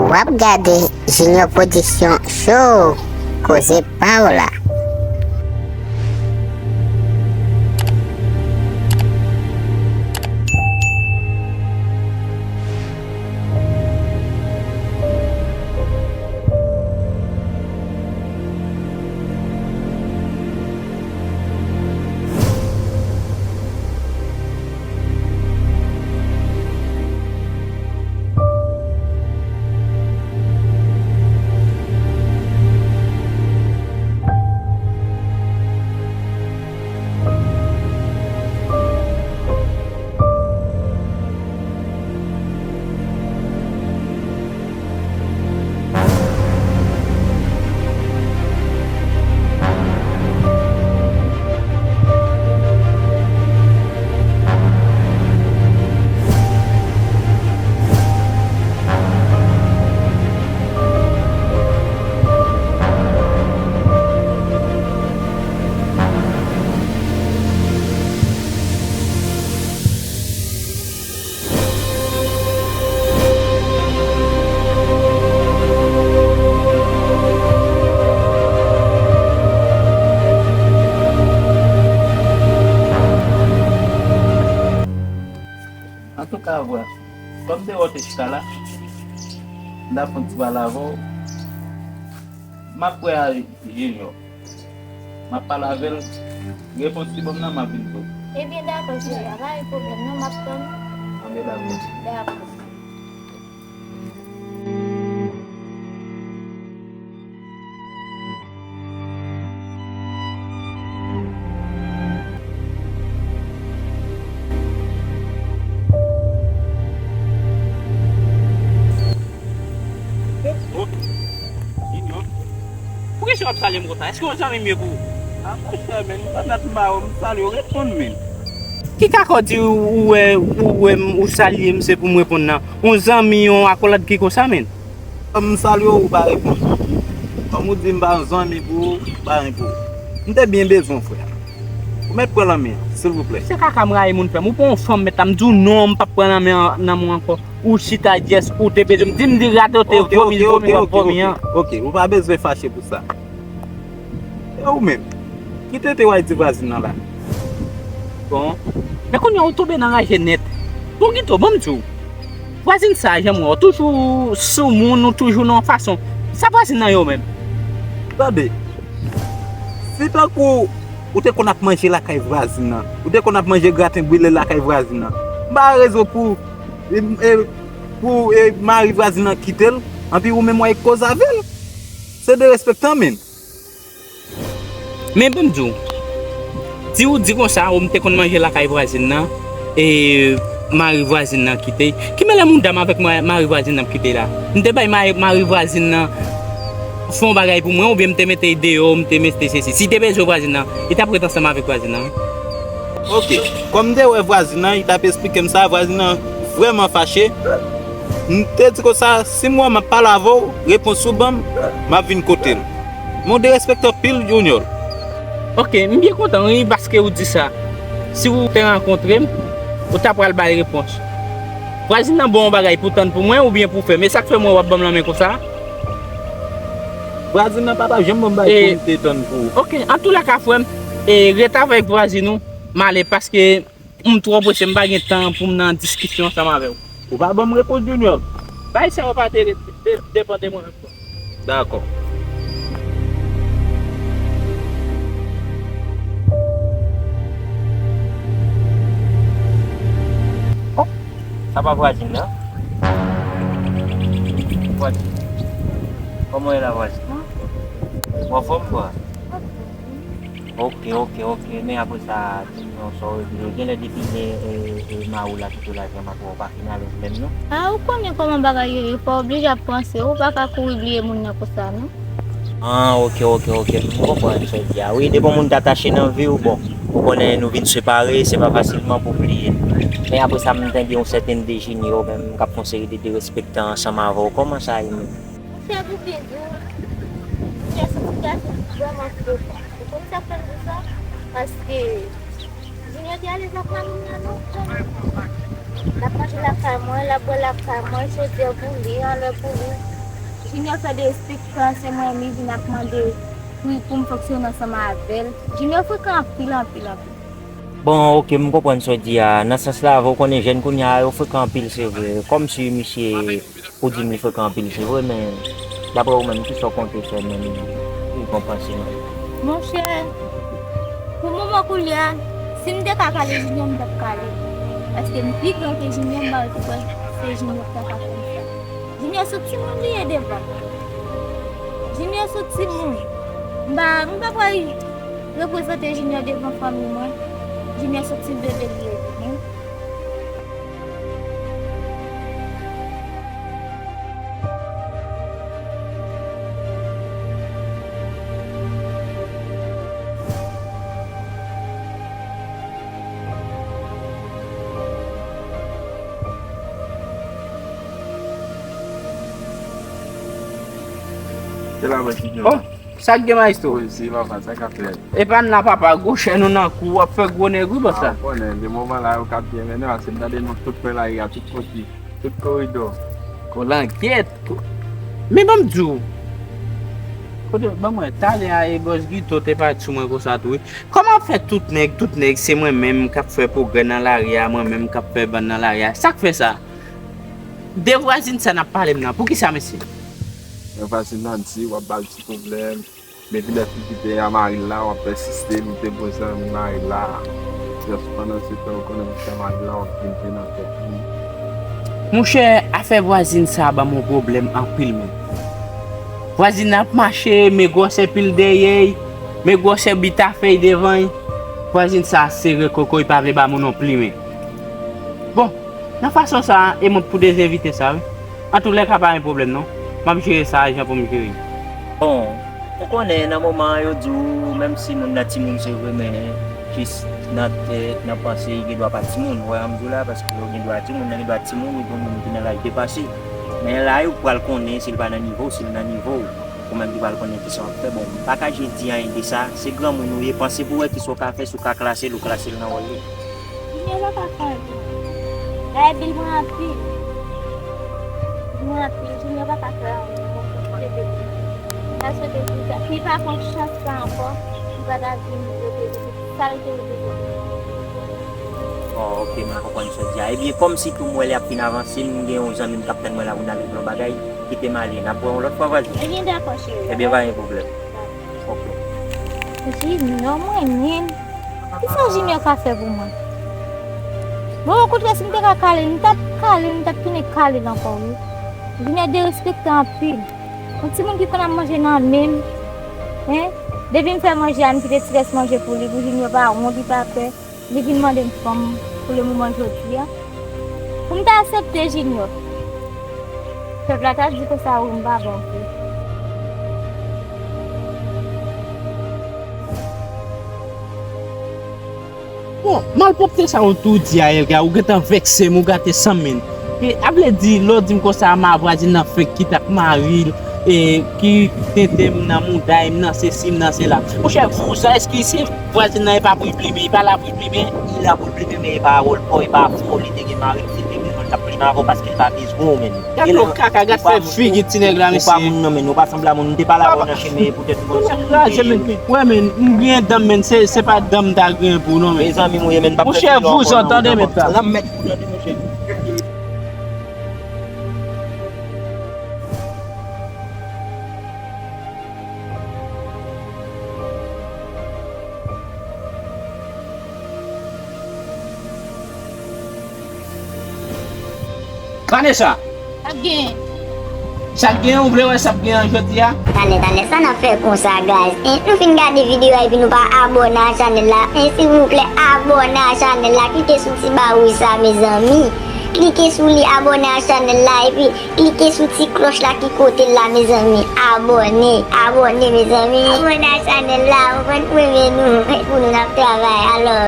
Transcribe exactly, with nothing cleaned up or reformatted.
W ap gade Junior Production Show, koze pa w la. Antouka, vwa, kòm de wè w te chita la, m ta fè yon ti pale avè w. M ap wè a Junior. M ap pale avè l. Repons li ban m nan, m ap vin tou. Ebyen, dakò, cheri a, pa gen pwoblèm, non, m ap tann ou. Anben, dakò. Dakò. Poukisa w ap salye m konsa? Èske yon zanmi m ye pou ou? A monchè, men, m pa mèt m ba w, m salye w, reponn, men. Ki kaka w di ou, ou wè, ou wè m, ou salye m, se pou m reponn nan? Yon zanmi, yon akolad ki konsa, men. Kòm m salye w, ou pa reponn. Kòm ou di m pa yon zanmi pou ou, ou pa anyen pou ou. M te byen bezwen w, frè. Ou mèt pran lanmen an, silvouplè. Se kaka m rayi moun fè m. Ou pran yon fanm, mèt la, m di w non, m p ap pran lanmen an nan men w ankò. Ou chita, jès, ou te bezwen m. Di m, di radote, ok, vomi, ok, vomi, ok, w ap ok, vomi ok, an. Ok, ou pa bezwen fache pou sa. E ou menm? Ki tete w al di vwazin nan la? Bon. Men kounye a ou tonbe nan raje nèt. Bon, Guito, ban m di w. Vwazin sa a, jan m wè w, toujou sou moun, ou toujou nan yon fason. Sa vwazin nan yo menm? Tande, si tankou ou te konn ap manje lakay vwazin nan, ou te konn ap manje graten brile lakay vwazin nan, m pa wè rezon pou, e, e, pou, e, mari vwazin nan kite l, anpi ou menm w al koze avè l. Se derespektan, menm. Men ban m di w, di w di konsa, ou m te konn manje lakay vwazin nan, e mari vwazin nan kite. Ki mele mouda m avèk ma-, mari vwazin nan ap kite la? M te bay mari, mari vwazin nan fè yon bagay pou mwen, oubyen m te mete l deyò, m te mete sesi. Si te bezwen vwazin nan, li t ap ret ansanm avèk vwazin nan wi. Ok, kòm m te wè vwazin nan, li t ap esplike m sa, vwazin nan vrèman fache. M te di konsa, si m wè m ap pale avè w, repons ou ban m, m ap vin kote l. Men w derespekte anpil, Junior. Ok, m byen kontan wi, paske ou di sa. Si ou te rankontre m, ou ta pral bay repons. Vwazin nan ba w yon bagay pou tann pou mwen oubyen pou fè? Men sa k fè m wè w ap ban m lanmen konsa? Vwazin nan pa t ap janm ban m bagay pou m te tann pou ou. Ok, antoulèka, frè m, e ret avèk vwazin ou, m ale paske m twò prese, m pa gen tan pou m nan diskisyon ansanm avè w. Ou pa ban m repons, Junior. Bay sa w pa te de-, depann de mwen menm. Dakò. Oh, sa pa vwazin nan? Vwazin. Kòman w ye la, vwazin? Ou anfòm, bwa? Ok, ok, ok. Men apre sa, di m non, sa w regle. Genlè depi lè, e, e, mari w la kite w la, jan m ap wè w pa fin alèz menm non. A, ou konnen kòman bagay yo ye, fò w oblije ap panse, ou pa ka kouri bliye moun nan konsa non. Ah, ok, ok, ok. M konprann sa w di a. Wi, depi yon moun t atache nan vi w, bon, ou konnen nou vin separe, se pa fasilman pou w bliye. Men apre sa, m tande yon sèten de Junior menm k ap fè yon seri de derespektan ansanm avè w. Kòman sa ye menm? Monchè, pou byen di w, monchè, se yon sitiyasyon ki vrèman frekan. Ou konn sa k fè m di sa? Paske Junior te alèz ak mari m nan non, frè m. L ap manje lakay mwen, l ap bwè lakay mwen, chodyè pou li, anlè pou li. Junior fè derespektan, se mwen li vin ap mande pou, pou m fonksyone ansanm avè l. Junior frekan anpil, anpil, anpil. Bon, oke, m konprann sa w di a. Nan sans la, ou konnen jèn kounye a, yo frekan anpil, se vre. Kòmsi misye, ou di m li frekan anpil, se vre, men daprè ou menm, kisa w konte fè menm pou konpanse nou? Monchè, pou moman koulye a, si m te ka kale Junior, m t ap kale. Paske m pi gran ke Junior, m pa wè ki pwen se Junior ki ta ka fè m sa. Junior se yon timoun li ye devan. Junior se yon timoun. M pa, m pa pral reprezante Junior devan fanmi mwen. Junior se yon ti bebe li ye devan. Se la mwen ki gen. Oh, sa k gen, maestro? Wi, si papa, sa k ap fèt? Epa n la, papa, gwo chèn ou nan kou, w ap fè gwo nèg wi, bòs la. Ah, ou konnen, de moman la, yo k ap byen mennen, paske m tande nou tout pwen lari a, tout kote, tout koridò. Kolangyèt. Ko-, men ban m di w. Kote, ban mwen, talè a, e bòs Guito te pati sou mwen konsa tou, wi. Kòman w ap fè tout nèg, tout nèg, se mwen menm k ap fè pwogrè nan lari a, mwen menm k ap fè bann nan lari a? Sa k fè sa? De vwazin sa n ap pale m nan, poukisa, mesye? Yon fasil Nancy, w ap ba l ti pwoblèm. Depi lè fi kite a mari l la, w ap pèsiste, m te gwo zanmi mari l la. Jis pandan se tan, ou konnen m fè mari l la, w ap vin te nan tèt li. Monchè, afè vwazin sa a ban m yon pwoblèm anpil, men. Vwazin nan ap mache, men gwosè pil dèyè, men gwosè bita fèy devan. Vwazin sa a sere koko, li pa vle ba moun yon plimen. Bon, nan fason sa a, e mwen pou dezenvite sa, wi. Antoulèka, pa gen pwoblèm, non. M ap jere sa jan pou m jere. Bon, ou konnen, nan moman an, yo di w, menm si moun nan timoun, se vre, men jis nan tèt, nan panse, li gen dwa pa timoun. Ou wè, an m di w la, paske yo gen dwa timoun, nan gen dwa timoun, ou gen moun ki nan laj depase. Men la, yo pral konnen si l pa nan nivo w, si l nan nivo w. Ou menm ki pral konnen kisa w ap fè. Bon, m pa ka jis di anyen de sa. Se granmoun ou ye, panse pou wè kisa w ka fè, si w ka klase l, ou klase l nan wòl li. Junior pa ka fè anyen. Dayè, bil mwen anpil. Bil mwen anpil. Junior pa ka fè anyen. Mwen se bebe. Mwen se bebe. Si pa pran chans sa ankò, li pa ta vin reprezante sa l te reprezante. Oh, oke, mwen konprann sa w di a. Ebyen, kòmsi tou m wè lè ap fin avanse, m gen yon zanmi m k ap tann mwen la pou n al regle yon bagay. Kite m ale. N ap wè yon lòt fwa, vwazin. Ebyen, dakò, cheri. Ebyen, pa gen pwoblèm. Oke. Junior, mwen menm. Kisa Junior ka fè pou mwen? Bon, okontrè, si m te ka kale l, m t ap kale l, m t ap tounen kale l ankò, wi. Junior derespektan anpil. Yon timoun ki konn ap manje nan men m, en? Depi m fè manje a, m kite ti rès manje pou li, pou Junior pa wont, li pa pè. Li vin mande m fanm pou le moman jodi a. Pou m ta aksepte Junior. Pèp la ta di konsa wi, m pa bon vre. Bon, malpwòpte sa ou tou di a, Elga, ou gentan vèkse m, ou gate san m, men. E, a vle di, lè w di m konsa, ma vwazin nan fenk kite ak mari l, e, ki tenten m nan mouda, e m nan sesi, m nan sela. Monchè, vouzan, èske se vwazin nan e pa pou l plimen, e pa la pou l plimen? Li la pou l plimen, men e pa wòl pa w, e pa fò li te gen mari l, si l te gen mari l t ap plimen avè w paske l pa bezwen w, men. Gad fè kaka, gad fè figi ti nèg la, mesye. Ou pa moun non, men, ou pa sanble a moun, m te pale avè w nan chemen, poutèt ou konn se moun. Wè, men, m griyen dan m, men, se, se pa dan m ta griyen pou w non, men. Mezanmi, mwen, men, m p ap fè ti jan ankò non, ou konprann. Monchè, vouzan, tande, mèt la. Vanessa! Sa k gen? Sa k gen, ou vle wè sa k gen an jodi a? Talè, talè, sa n ap fè konsa, guys? En, nou fin gade videyo a epi nou pa abòne a chanèl la. En, silvouplè, abòne a chanèl la. Klike sou ti ba wouj sa, mezanmi. Klike sou li, abòne a chanèl la, epi klike sou ti klòch la ki kote l la, mezanmi. Abòne, abòne, mezanmi. Abòne a chanèl la, ou konn, ou renmen nou. Pou nou n ap travay, alò.